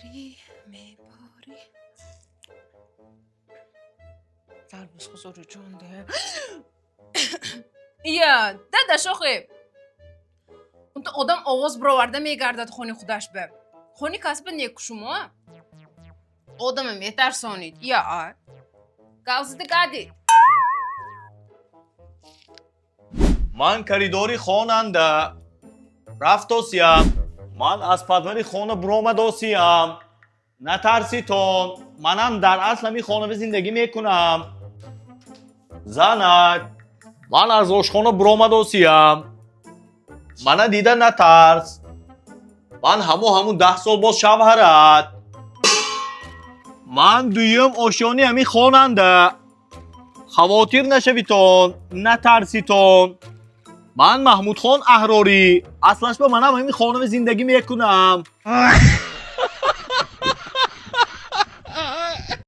Мебори, мебори. Тарбуз хузури ҷон де. Ия, дадаш, охе. Унта одам овоз бироварда мегардад хони худаш ба. Хони касба неку шумо. Одама метарсонид. Ия, а. Гавзида гадид. Ман коридори хонанда рафтосиям. Ман аз подвали хона буромадосиям. Натарситон, манам дар асл ҳамин хонава зиндагӣ мекунам. Занак, ман аз ошхона буромадосиям. Мана дида натарс. Ман ҳамун 10 сол боз шавҳарат. Ман дуюм ошёни ҳамин хонанда. Хавотир нашавитон, натарситон. Ман Маҳмудхон Аҳрорӣ, аслаш ба манам ҳамин хонава зиндагӣ мекунам.